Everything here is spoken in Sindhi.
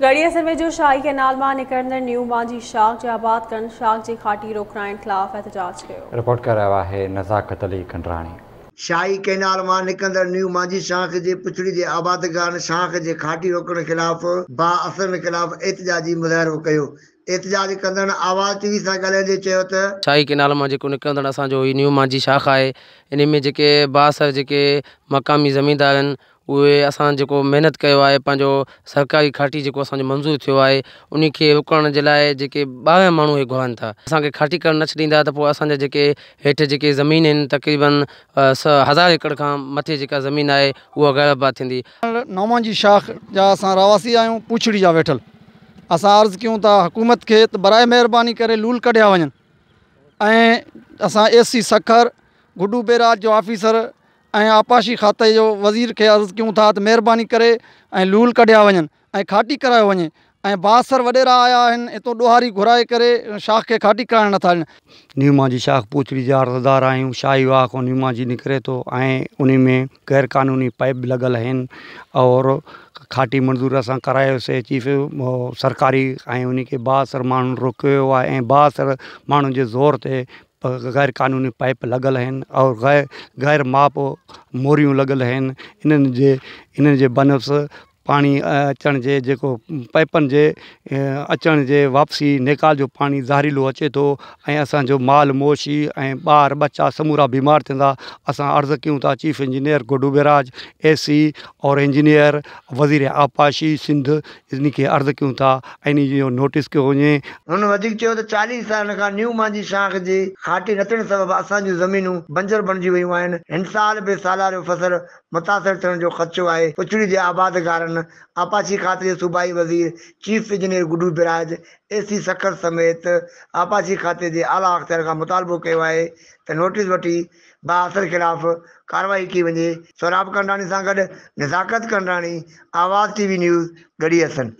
ڳڙهي حسن ويجهو شاهي ڪئنال مان نڪرندڙ نيو مانجهي شاخ جي آبادگارن شاخ جي کاٽي روڪرائڻ خلاف احتجاج ڪيو. رپورٽ ڪري رهيو آهي نزاڪت علي ڪنڊراڻي. شاهي ڪئنال مان نڪرندڙ نيو مانجهي شاخ جي پڇڙي جي آبادگارن شاخ جي کاٽي روڪڻ خلاف بااثرن خلاف احتجاجي مظاهرو ڪيو. احتجاج ڪندڙن آواز ٽي وي سان ڳالهائيندي چيو ته. شاهي ڪئنال مان جيڪو نڪرندڙ اسان جو هي نيو مانجهي شاخ آهي انهي ۾ جيڪي بااثر جيڪي مقامي زميندار آهن اهي اسان جيڪو محنت ڪيو آهي پنهنجو سرڪاري کاٽي جيڪو اسان جو منظور ٿيو آهي انهي کي روڪڻ جي لاء جيڪي ٻاهريان ماڻهو اهي گهرن ٿا اسان کي کاٽي ڪرڻ نه ڇڏيندا ته پوء اسان جا جيڪي هيٺ جيڪي زمين آهن تقريبن هزار ايڪڙ کان مٿي جيڪا زمين آهي اها غير آباد ٿيندي. نومان جي شاخ جا اسان رهواسي آهيون پوڇڙي جا ويٺل اسان عرض ڪيون ٿا حڪومت کي ته برائي مهرباني ڪري لول ڪڍيا وڃن ۽ اسان S C Sukkur Guddu barrage جو آفيسر ۽ آبپاشي کاتي جو وزير کي عرض ڪيون ٿا ته مهرباني ڪري ۽ لول ڪڍيا وڃن ۽ کاٽي ڪرايو وڃي ۽ بااثر وڏيرا آيا آهن اتو ڏوهاري گهرائي ڪري شاخ کي کاٽي ڪرائڻ نٿا ڏين. نيو مانجهي شاخ پوڇڙي جا عرضدار آهيون شاهي واهه کان نيو مانجهي نڪري ٿو ۽ انهي ۾ غير قانوني پائيپ به لڳل آهن اور کاٽي منظور اسان ڪرايوسي چيف سرڪاري ۽ انهي کي بااثر ماڻهن روڪيو آهي ۽ بااثر ماڻهن جي زور تي غير قانوني پائيپ لڳل آهن اور غير غير ماپ موريون لڳل آهن انهن جي انهن جي بنس پاڻي اچڻ جي جيڪو پائيپن جي اچڻ جي واپسي نيڪال جو پاڻي زهريلو اچي ٿو ۽ اسان جو مال موشي ۽ ٻار ٻچا سمورا بيمار ٿيندا اسان عرض ڪيون ٿا chief engineer Guddu barrage A C اور انجنيئر وزير آبپاشي سنڌ انهي کي عرض ڪيون ٿا ۽ انهي جو نوٽيس ڪيو وڃي. هن وڌيڪ چيو ته 40 سالن کان نيو مانجهي شاخ جي کاٽي نه ٿيڻ سبب اسان جون زمينون بنجر بڻجي ويون آهن، هن سال به سالاريو فصل متاثر ٿيڻ جو خدشو آهي، پڇڙي جي آبادگارن آبپاشي کاتي جي صوبائي وزير، chief engineer Guddu barrage, A C Sukkur سميت آبپاشي کاتي جي اعليٰ اختيارين کان مطالبو ڪيو آهي ته نوٽيس وٺي بااثر خلاف ڪارروائي ڪئي وڃي، سهراب ڪنڊراڻي سان گڏ Nazakat Kandrani, Awaz T V news, Garhi Hassan.